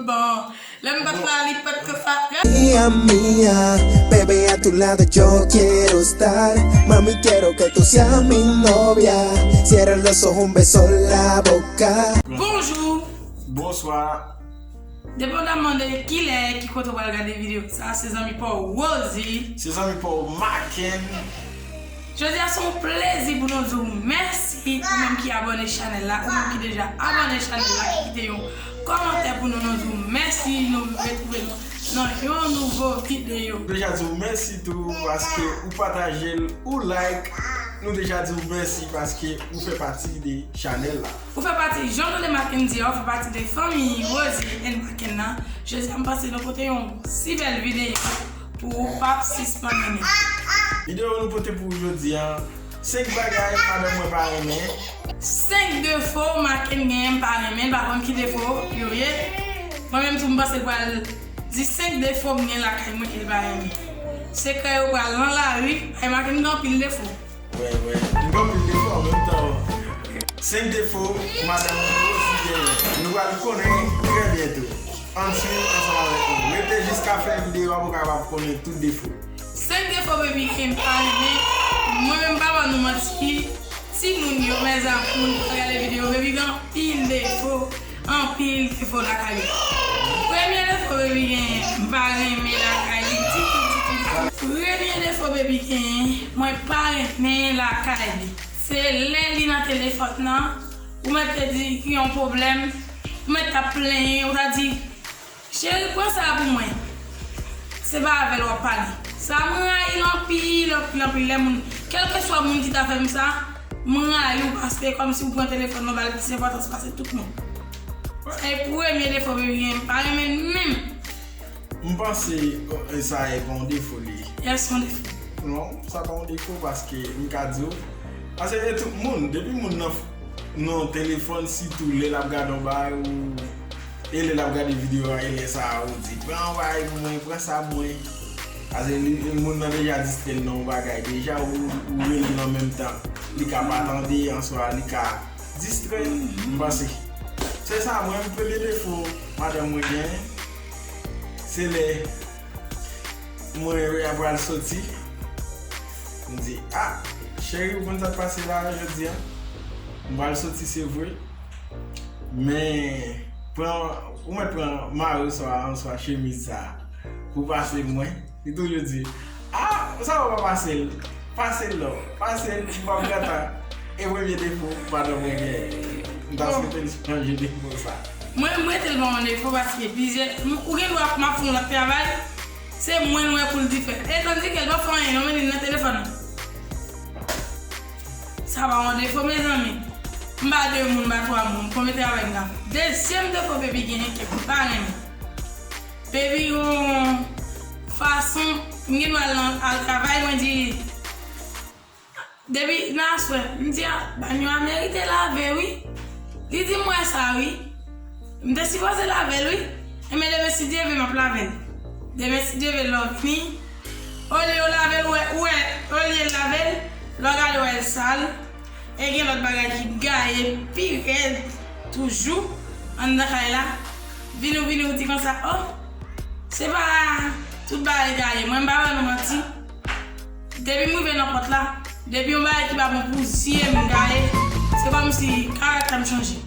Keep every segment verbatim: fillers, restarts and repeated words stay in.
Bon, lè m pa t la, li pa t ka sa. Mía, mía, bebé, a tu lado yo quiero estar. Mami, quiero que tú seas mi novia. Cierra los ojos, un beso en la boca. Bonjou. Bonswa. Depandaman de kilè, ki kote w pral gade videyo sa, se zanmi pa w Rosie. Se zanmi pa w Maken. Jodi a se yon plezi pou nou di w mèsi, ou menm ki abòne chanèl la, ou menm ki deja abòne chanèl la, ki kite yon kòmantè pou nou, nou di w mèsi, nou retwouve nou nan yon nouvo videyo. Nou deja di w mèsi tou paske ou pataje l, ou like. Nou deja di w mèsi paske ou fè pati de chanèl la. Ou fè pati, jan w tande Maken di a, ou fè pati de fanmi Rosie and Maken nan. Jodi a m panse nou pote yon si bèl videyo pou ou p ap sispann renmen. Videyo nou pote pou ou jodi a, senk bagay madanm mwen pa renmen. Senk defo Maken genyen m pa renmen, m pa konn ki defo yo ye. Mwen menm tou m panse l pral di senk defo m gen lakay mwen ke l pa renmen. Sekrè yo pral nan lari, ay Maken gen anpil defo. Wè, wè. M gen anpil defo an menm tan. Senk defo madanm Rosie genyen. Nou pral konnen trè byento. Ann swiv ansanm avèk nou. Rete jiska fen videyo a pou w kapab konnen tout defo yo. Senk defo baby ke m pa renmen. Mwen menm pa ba nou manti. Timoun yo, mezanmi, moun k ap gade videyo, baby gen anpil defo. Anpil defo lakay li. Premye defo baby genyen, m pa renmen lakay li ditou, ditou, ditou. Premye defo baby genyen, mwen pa renmen lakay li. Se lè li nan telefòn nan, ou mèt te di ki yon pwoblèm, ou mèt t ap plenyen, ou ta di, cheri, pran sa pou mwen. Se pa avè l w ap pale. Sa m rayi l anpil, anpil, anpil lè moun, kèlkeswa moun ki ta fè m sa, m rayi w paske kòmsi w pran telefòn nan, w ba l plis enpòtans pase tout moun. Sa e premye defo baby genyen, m pa renmen l menm. M panse eh, sa e pa yon defo li ye. Yes, yon defo. Non, sa pa yon defo paske m ka di w. Paske e tout moun, depi moun nan f- nan telefòn, sitou lè l ap gade yon bagay ou e lè l ap gade videyo a, e lè sa a ou di, pran yon bagay pou mwen, pran sa pou mwen. Paske li, moun nan deja distrè l nan yon bagay, deja ou, ou rele l an menm tan. Li ka pa tande, answa li ka distrè l, m panse. Se sa, mwen, premye defo madanm mwen genyen, se lè mwen pral soti, m di, ah, cheri, ou konn sa k pase la jodi a? M pral soti, se vre. Men, pran, ou mèt pran mare sa a, answa chemiz sa a, pou pase mwen. Li toujou di, ah, sa w pa pase l? Pase l non, pase l, m p ap gentan. E premye defo madanm mwen genyen. M ta swete l chanje defo sa. Mwen, m rete l ban yon defo paske plizyè, m- ou gen dwa m ap fè yon lòt travay, se mwen l wè pou l di fè. E tandike l pa fè anyen non, men li nan telefòn nan. Sa pa yon defo, mezanmi. M pa de moun, m pa twa moun. Konbyen travay m ka fè? Dezyèm defo baby genyen ke m pa renmen. Baby gon fason, m gen dwa al nan, al travay, mwen di, depi nan aswè, m di, ah, banyo a merite lave, wi. Li di m wè sa, wi. M te sipoze lave l, wi. Enben, demen, si Dye vle, m ap lave l. Demen, si Dye vle, lè w vini, olye w lave l, ou wè, ou wè, olye l lave l, lè w gade, w wè l sal. E gen lòt bagay ki gaye pi rèd toujou anndan kay la. Vini w vini w di konsa, oh, se pa tout bagay gaye. Mwen m pa ba nou manti. Depi m rive nan pòt la, depi yon bagay ki pa bon pou zye m gaye, se kòmsi karaktè m chanje.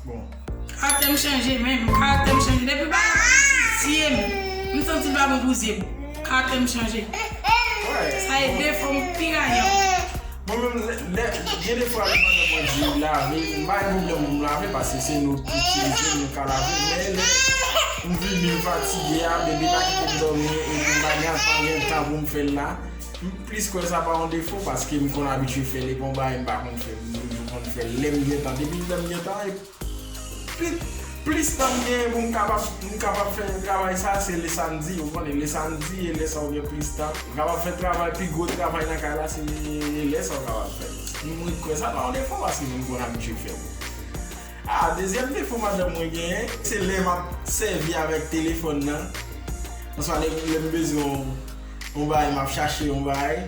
Bon. Karaktè m chanje menm, karaktè m chanje. Depi bagay pa bon pou zye m, m santi l pa bon pou zye m. Karaktè m chanje. Sa e defo m pi rayi ankò. Mwen menm, lè, lè, gen de fwa lè madanm mwen di lave, m pa gen pwoblèm pou m lave, paske se nou ki itilize l, nou ka lave, men lè m vini, m fatige a, bebe pa kite m dòmi, epi m pa gen, pa gen tan pou m fè l la, m plis kwè sa pa yon defo, paske m konn abitye fè l, e pa yon bagay m pa konn fè, m toujou konn fè l, lè m gen tan, depi lè m gen tan, e Pli, plis tan m genyen pou m kapab, m kapab fè travay sa, se le samdi, ou konnen, le samdi e lè sa ou gen plis tan. Ou kapab fè travay, pi gwo travay nan kay la, se lè sa ou kapab fè l. Mwen kwè sa pa yon defo, paske m konn abitye fè l. Ah, dezyèm defo madanm mwen genyen, se lè m ap sèvi avèk telefòn nan. Oswa lè, lè m bezwen yon, yon bagay, m ap chache yon bagay,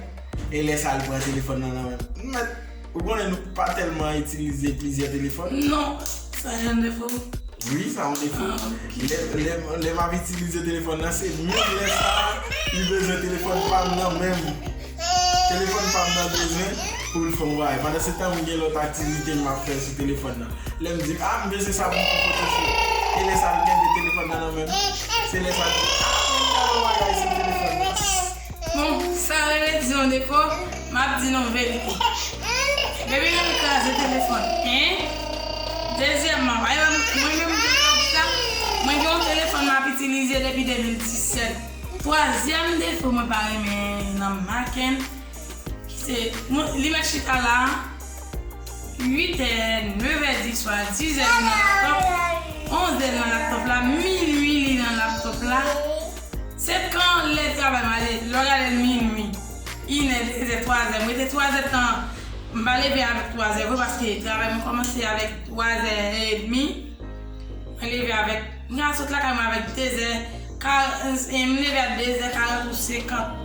e lè sa l pran telefòn nan nan men m. M mèt Ou konnen nou pa tèlman itilize plizyè telefòn. Non, sa yon defo. Wi, sa yon defo. Lè, lè, lè m ap itilize telefòn nan, se menm lè sa a, li bezwen telefòn pa m nan menm. Telefòn pa m nan bezwen pou l fè yon bagay. Pandan se tan, m gen lòt aktivite m ap fè sou telefòn nan. Lè m di, a, m bezwen sa pou m fè fotoshoot. E lè sa a, l kenbe telefòn nan nan men m. Se lè sa a, l di, a, men m ta wè yon bagay sou telefòn nan. Bon, sa rele di yon defo, m ap di nou verite. Depi lè m kraze telefòn, en? Dezyèmman, pa egzanp, mwen menm, m te di sa, mwen gen yon telefòn m ap itilize depi de mil disèt. Twazyèm defo mwen pa renmen nan Maken, se, mwen, li mèt chita la, uit è, nèf è di swa, diz è li nan laptòp, onz è li nan laptòp la, minui li nan laptòp la. Se kan lè travay m ale, lè w gade l minui, inè, dezè, twazè, m rete twazè tan, m pa leve avèk twazè vre, paske travay mwen kòmanse avèk twazè edmi, mwen leve avèk, m ka sot lakay mwen avèk dezè, ka, e, m leve a dezè karant ou senkant.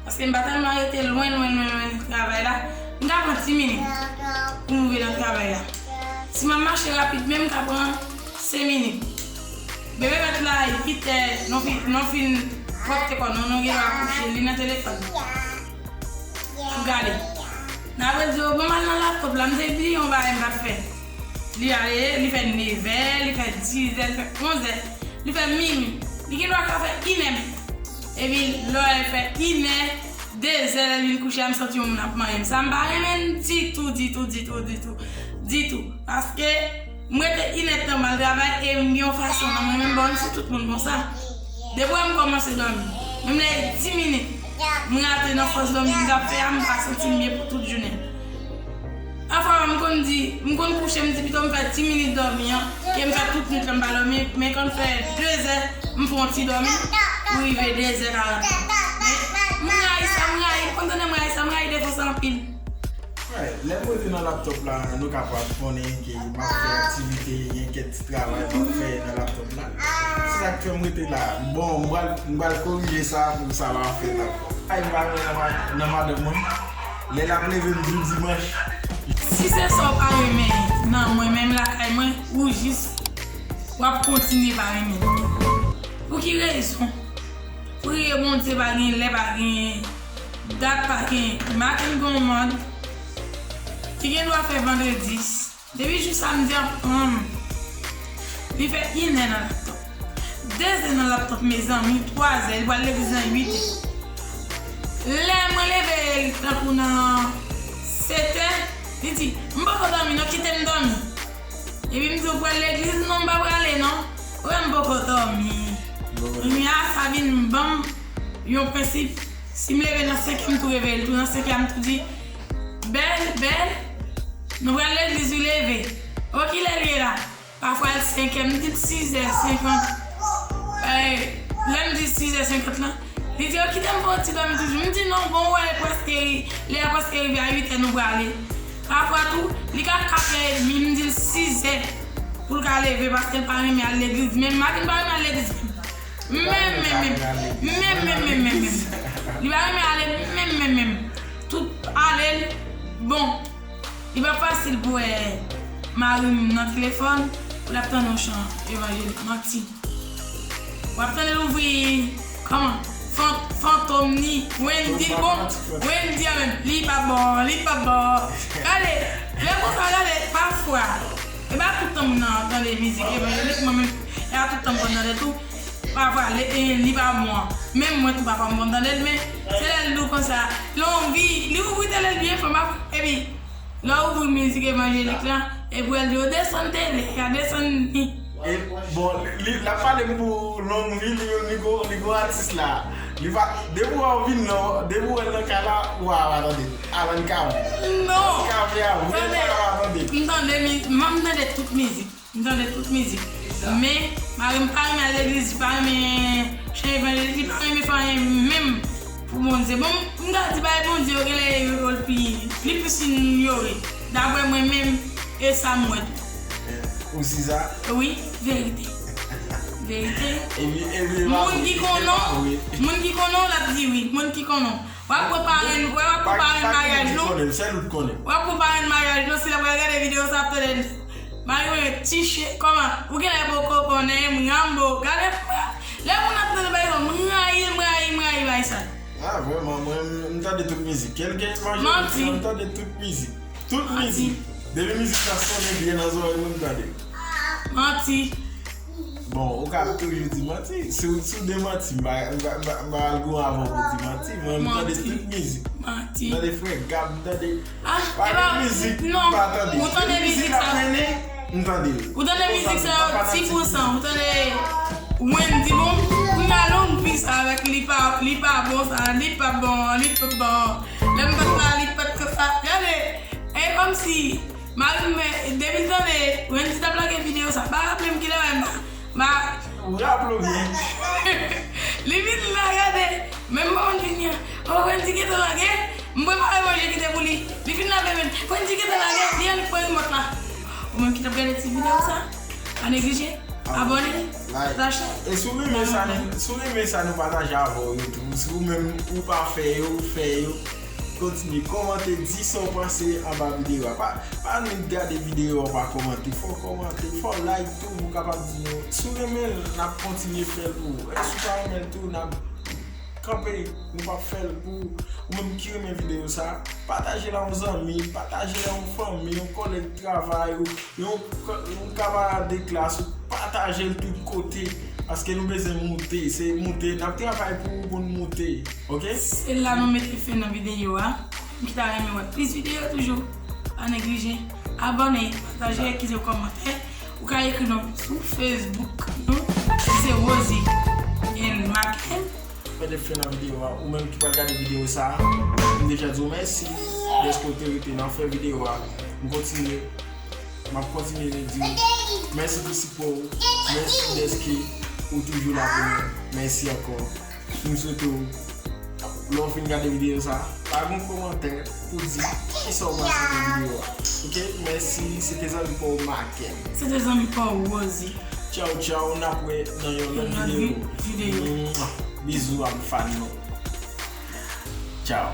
Paske m pa tèlman rete lwen, lwen, lwen, lwen travay la. M ka pran ti minit pou m rive nan travay la. Si m ap mache rapid menm, m ka pran senk minit. Bebe mèt la, uit è, nou fin, nou fin pwòpte kò nou, nou gen dwa kouche, li nan telefòn. Pou gade. N apre l di, o, ban m al nan laptòp la, m te bliye yon bagay m pa t fè. Li ale, li fè nèf è, li fè diz è, li fè onz è, li fè minui. Li gen dwa ka fè inè. Epi lè w fè inè, dezè, lè l vin kouche a, m santi yon moun ap manyen m. Sa m pa renmen l ditou, ditou, ditou, ditou, ditou. Paske m rete inèdtan m al travay e m gen yon fason nan mwen menm, bon, m si tout moun konsa. Depi w wè m kòmanse dòmi, menm lè e di minit, m rate nan fòs dòmi m t ap fè a, m pa santi m byen pou tout jounen. Pafwa m konn di, m konn kouche, m di pito m fè di minit dòmi an, ke m fè tout nwit lan m pa dòmi, men kan m fè dezè, m fè yon ti dòmi, pou rive dezè karant. Men, m rayi sa, m rayi, m konn tande m rayi sa, m rayi defo sa anpil. Lè m rete nan laptòp la, nou kapab konnen ke m ap fè aktivite, gen kèk ti travay m ap fè nan laptòp la. Se sa k fè m rete la. Bon, m pral, m pral korije sa pou sa pa fèt ankò. Ay, m pa renmen nan ma-, nan madanm mwen. Lè l ap leve m jou dimanch. Si se sa w pa renmen nan mwen menm lakay mwen, ou jis w ap kontinye pa renmen l. Pou ki rezon? Priye Bondye pa gen lè, pa gen dat, pa gen. Maken gen yon mòd ki gen dwa fè vandredi. Depi jou samdi an, hum, li fè inè nan laptòp. Dezè nan laptòp, mezanmi, twazè, li pral legliz nan uit è. Lè mwen leve tankou nan setè, li di, m poko dòmi non, kite m dòmi. Epi m di, ou pral legliz? Non, m pa prale non. Ou wè m poko dòmi. Kounye a, sa vin ban m yon prensip. Si m leve nan senk è, m tou reveye l tou nan senk è, m tou di, bèl, bèl, nou pral legliz wi, leve. O, kilè l ye la? Pafwa l senk è, m di l siz è senkant. Lè m di siz è senkant lan, li di, o, kite m fè yon ti dòmi toujou. M di, non, bon, ou wè, lè prèske, lè a prèske rive a uit è, nou prale. Pafwa tou, li ka kat è edmi, m di l siz è pou l ka leve, paske l pa renmen al legliz. Men Maken pa renmen al legliz menm. Menm, menm, menm. Menm, menm, menm, menm, menm. Li pa renmen ale menm, menm, menm. Tout ale l, bon. Li pa fasil pou wè mari m nan telefòn, pou l ap tande yon chan evanjelik, manti. W ap tande l ouvri, kòman? Fan-, Fantom ni, Wendy, bon, Wendy an menm, li pa bon, li pa bon. Gade, lè konsa, gade, pafwa, e pa tout tan moun nan tande mizik evanjelik, mwen menm, e pa tout tan m konn tande tou. Pafwa, li, e, li pa bon an. Menm mwen tou, pafwa, m konn tande l, men se lè l di w konsa, Longvi, li ouvri tele l byen fò, m ap, epi, lè w ouvri mizik evanjelik la, epi w al di yo, desann tele a, desann ni. E, bon, li, li, l ap pale m pou Longvi, li menm, li gwo, li gwo atis la. Li pa, depi w wè w vin nan, depi w wè l nan kay la, w a, w a tande. Alan Cave. Non. Cave a, vre, w a tande. M tande mi-, m tande tout mizik. M tande tout mizik. Men, mari m pa renmen al legliz, li pa renmen chan evanjelik, li pa renmen fè anyen menm pou Bondye. Bon, m ka di bagay Bondye yo, genlè yo, yo l pi, li plis inyore. Daprè mwen menm, e sa m wè tou. Ou si sa? Wi, verite. Verite. Epi, epi, moun ki konnen w, moun ki konnen w, l ap di wi. Moun ki konnen w. W ap prepare, w ap prepare maryaj nou. Sèl ou t konnen. W ap prepare maryaj nou, si l ap gade videyo sa, ap tande Ay, mwen, ti chen, kòman? Ou genlè poko konnen m, Rambo. Gade, lè moun ap tande bagay sa, m rayi, m rayi, m rayi bagay sa. Ah, vrèman, mwen, m, m tande tout mizik. Kèlke majorite, m tande tout mizik. Tout mizik. Depi mizik la sonnen byen nan zòrèy mwen, m tande. Manti. Bon, ou ka toujou di manti. Si w, si w demanti, m pa, m pa, m pa, m pa al gwo avan pou di manti. Mwen, m tande tout mizik. Manti. M tande Frè Gab, m tande. Ah, pa gen mizik, m pa tande. Ou tande mizik sa? M tande. Ou tande mizik sa, ti pou san. Ou tande Wendy, bon, kounye a long vi sa avèk li pa, li pa bon sa, li pa bon, li pa bon. Lè m pa t la, li pa t konsa. Gade, e kòmsi, mari m, depi m tande Wendy t ap lage videyo sa, pa raple m kilè wè m pa, ma. Ou raple w byen. Li vin la, gade, menm moman vin an. Oh, Wendy gentan lage, m prepare manje kite pou li. Li vin la, menm, Wendy gentan lage, li al pran rimòt la. Ou menm ki t ap gade ti videyo sa, pa neglije, abòne, pataje. E si w renmen sa nou, si w renmen sa nou pataje avè w yo tou, si ou menm ou pa fè yo, fè yo, kontinye kòmante, di sa w panse anba videyo a. Pa, pa annik gade videyo a, pa kòmante. Fò w kòmante, fò w like tou, pou w kapab di nou. Si w renmen l, n ap kontinye fè l pou ou. E si w pa renmen l tou, n ap kanpe, nou p ap fè l pou ou. Ou menm ki renmen videyo sa, pataje l a yon zanmi, pataje l a yon fanmi, yon kòlèg travay, ou yon, yon kamarad de klas, ou pataje l tout kote. Paske nou bezwen moute, se moute, n ap travay pou, pou n moute, oke? Se la nou mete fen nan videyo a. Ou ki ta renmen wè plis videyo toujou, pa neglije abòne, pataje, kite yon kòmantè. Ou ka ekri nou sou Facebook, nou, se Rosie and Maken. Mete fen nan videyo a. Ou menm ki pral gade videyo sa, m deja di w mèsi dèske w te rete nan fen videyo a. M kontinye, m ap kontinye di w mèsi pou sipò w. Mèsi dèske ou toujou la pou mwen. Mèsi ankò. M swete w, lè w fin gade videyo sa, pa gen kòmantè pou di kisa w panse de videyo a. Oke? Mèsi, se te zanmi pa w Maken. Se te zanmi pa w Rosie. Tchaw, tchaw, n ap wè nan yon lòt videyo. Videyo. Mwah. Bizou a m fan nou. Tchaw.